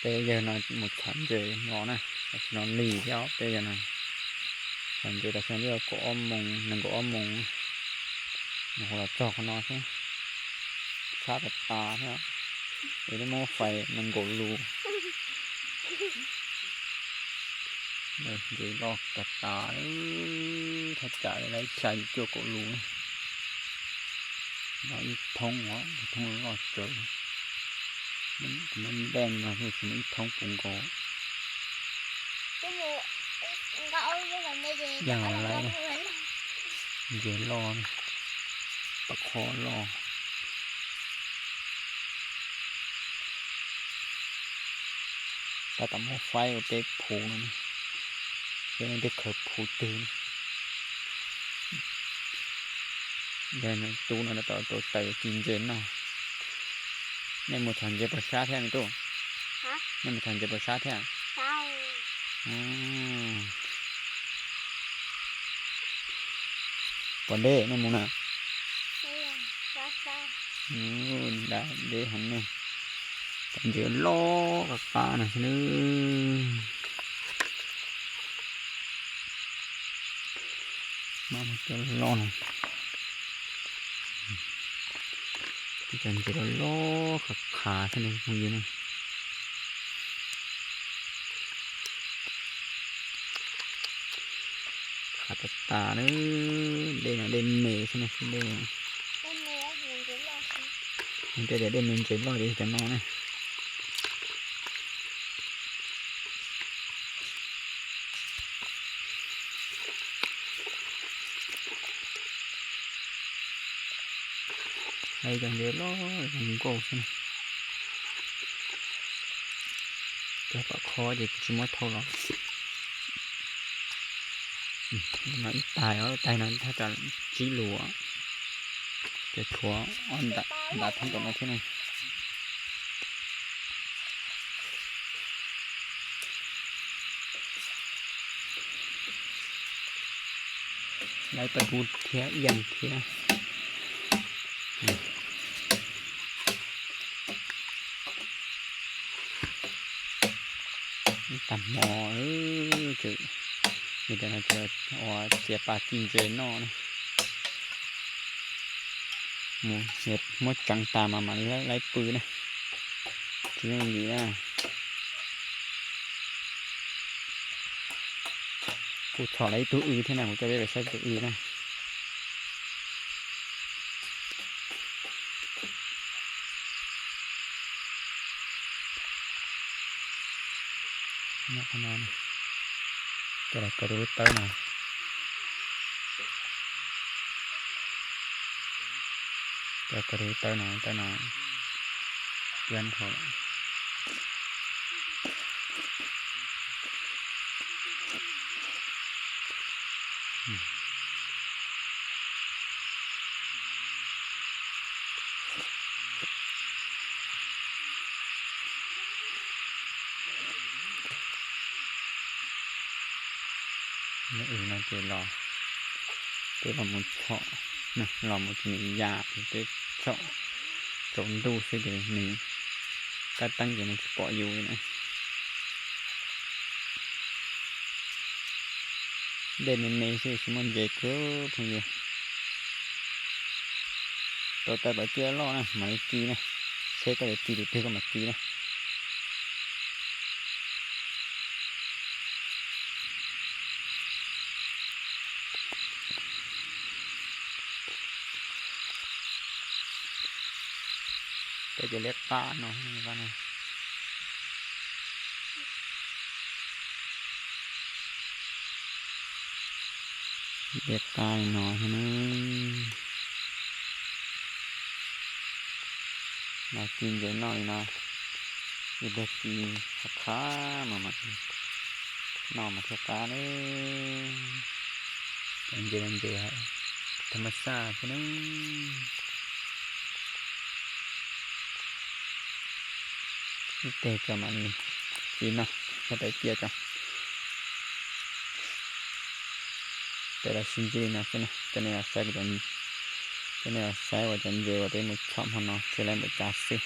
Peb yawg no mus txhom ntses los na, tam sim no lig thiab peb yawg no. Txhom ntses tam sim no twb yog kaum ob moos, nees nkaum ob moos, mus hu los txog qhov no xwb. Sab tas tas thiab, es twb muab fais nees nkaum lus. Ntses loj tas tas, thaj tsam li ib xya cuaj kaum lus. No ib thoob, ib thoob loj tsawv. Kuv muab nteej no thiaj tsis muaj ib thoob puv nkaus. Yog lawm, ntses loj, pab qho loj. Tab tom muab faib ua peb phuv no, peb teb khawv phuv twg. Yog tub no tab tom rau taws ci ntses noj. Nej mus txhom ntses puas sab thiab me tub? Nej mus txhom ntses puas sab thiab? Puas deb nej mus na? Deb heev ne. Txhom ntses loj qab qab no xwb na. Mas cov loj no, cov ntses loj loj qhav qhav xwb ne phooj ywg na. Qhav tas tas na, dej no dej me xwb ne, dej, tej tias dej me ntses loj ces cov no na. Hais cov ntses loj zoo nkauj xwb na. Cov pam qho ces kuv tsis muab thau los. No ib tais os, ib tais no thaj tsam tsib lus, ces tshuav ob nta thoob tom no thiab na. Laib paj kub thiab iab thiab. Tag hmo, ua txiav pas ci ntses noj na. Mus muab tseev tas mas mam li laib pw na. Tsis yooj yim na. Kuv txhom lawm ib tug w thiab na, kuv coj peb los saib tus w na. Coj los kaw rau lub tawb no. Coj kaw rau lub tawb no, tawb no piab dhau lawm. Nyob no ces los, peb los mus txhom, los mus tsis nws ya, peb txhom tsaus ntuj xwb ces nws kab teeb ces nws tsis pom yus li na. Dej me me xwb tsis muaj ntses kawg phooj ywg. Tau taw pam ciaj loj na mam li ci na, seb koj yuav ci tus twg koj mam ci na. Peb cov liab qab no, liab qab li no thiab na. Los ci ntses noj li no, ib pliag ci qhab qhab mas noj mas thiaj qab na. Cov ntses no ntses thas mas xaj xwb na. Ib teg tso mam li ci noj, noj pem ciaj tso. Peb los sib ntsib li no xwb na, coj nej los saib kuv cov Peb saib ua cov ntses uas peb mus chom hmo no seb lawv npaum cas xwb.